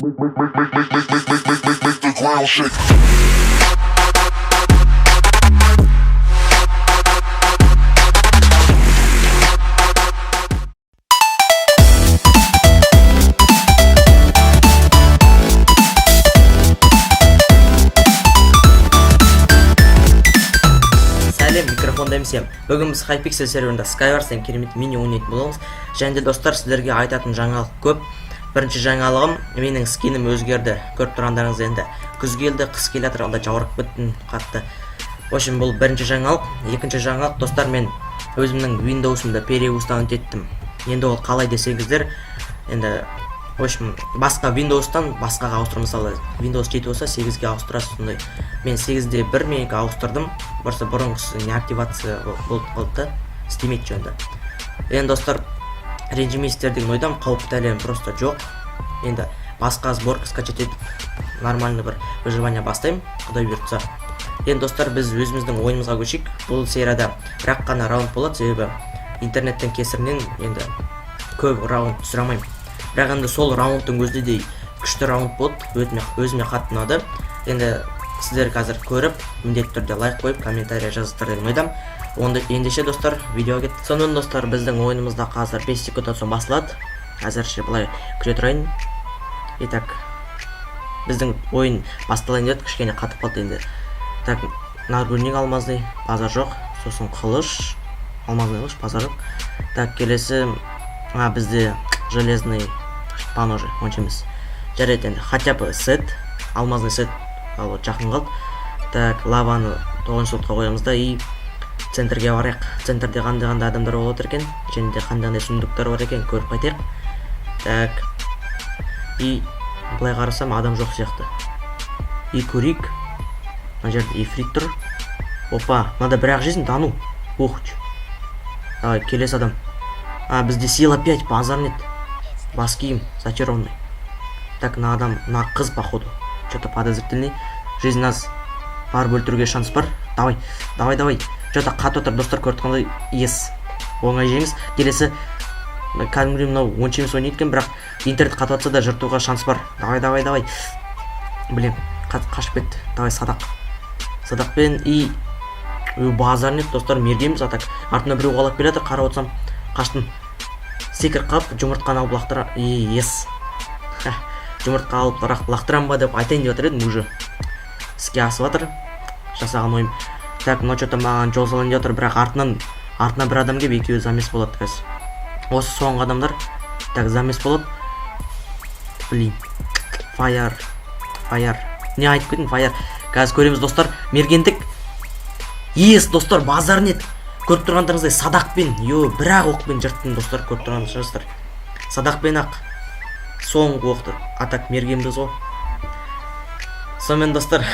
Make, make, make, make, make, make, make, make, make, make the ground shake. Сәлем, микрофонда МСМ. Бүгін біз Hypixel серверінде Skywars деген керемет мини ойнайтын боламыз. Және де, достар, сіздерге айтатын жаңалық көп. Бірінші жаңалығым: менің скинім өзгерді. Көріп тұрғандарыңыз, енді күз келді, қыс келе жатыр, алда жаурап кеттім қатты. В общем, бұл бірінші жаңалық. Екінші жаңалық, достар, мен өзімнің Windows'ымды переустановить еттім. Енді ол қалай десеңіздер, енді, в общем, басқа Windows'тан басқаға ауыстыру. Мысалы, Windows 7 болса, 8-ге ауыстырасыз, сондай. Мен 8-де 1 менікі ауыстырдым. Просто бұрынғысы не активация болып қалды да, істемейді жөнді. Енді, достар, ренжімейсіздер деген ойдамын. Қауіпті әлем просто жоқ. Енді басқа сборка скачать етіп, нормальный бір выживание бастаймын, құдай бұйыртса. Енді, достар, біз өзіміздің ойынымызға көшейік. Бұл серияда бір-ақ қана раунд болады, себебі интернеттің кесірінен енді көп раунд түсіре алмаймын. Бірақ енді сол раундтың өзінде де күшті раунд болды, өзіме қатты ұнады. Енді сіздер қазір көріп, міндетті түрде лайк қойып, комментарий жазасыздар деген ойдамын. Онда ендеше, достар, видеоға кеттік. Сонымен, достар, біздің ойынымызда қазір 5 секундтан соң басылады. Әзірше былай күте тұрайын. Итак, біздің ойын басталайын деді, кішкене қатып қалды енді. Так, нагрудник алмазный, базар жоқ. Сосын қылыш, алмазный қылыш, базар жоқ. Так, келесі, а, бізде железный поножи, онша емес. Жарайды, енді хотя бы сет, алмазный сет ал, вот, жақын қалды. Так, лаваны тоғызыншы слотқа қоямыз да и центрге барайық. Центрде қандай қандай адамдар болып отыр екен және де қандай қандай сундуктар бар екен, көріп қайтайық. Так, и былай қарасам, адам жоқ сияқты. И көрейік, мына жерде ифрит тұр. Опа, мынада бір ақ жизнь, да ну. Ух, давай, келесі адам. А, бізде сила 5, базар нет. Бас киім зачарованный. Так, мына адам, мына қыз, походу, че то подозрительный. Жизнь аз, барып өлтіруге шанс бар. Давай, давай, давай. Че то қатып отыр, достар, көріп тұрғандай. Ес, оңай жеңіс. Келесі. Кәдімгідей мынау онша емес ойнайды екен, бірақ интернет қатып жатса да, жыртуға шанс бар. Давай, давай, давай. Блин, қашып кетті. Давай, садақ, садақпен и. Ө, базар нет, достар, мергенбіз. А так артымнан біреу қуалап келе жатыр, қарап отырсам. Қаштым, секіріп қалып, жұмыртқаны алып лақтыра. И ес, жұмыртқа алып лақтырамын ба деп айтайын деп жатыр едім, уже іске асып жатыр жасаған ойым. Так, мынау че то маған жол салайын деп жатыр, бірақ артынан бір адам келіп, екеуі замес болады қазір. Осы соңғы адамдар. Так, замес болады. Блин, фаер, фаер, не айтып кеттім, фаер. Қазір көреміз, достар, мергендік. Ес, достар, базар нет. Көріп тұрғандарыңыздай, садақпен, йо, бір ақ оқпен жырттым, достар, көріп тұрған шығарсыздар. Садақпен ақ соңғы оқты. А так мергенбіз ғой. Сонымен, достар,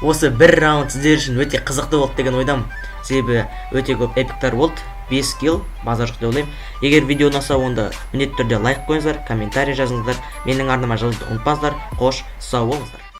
осы бір раунд сіздер үшін өте қызықты болды деген ойдамын, себебі өте көп эпиктар болды. 5 килл, базар жоқ деп ойлаймын. Егер видео ұнаса, онда міндетті түрде лайк қойыңыздар, комментарий жазыңыздар, менің арнама жазуды ұмытпаңыздар. Қош, сау болыңыздар.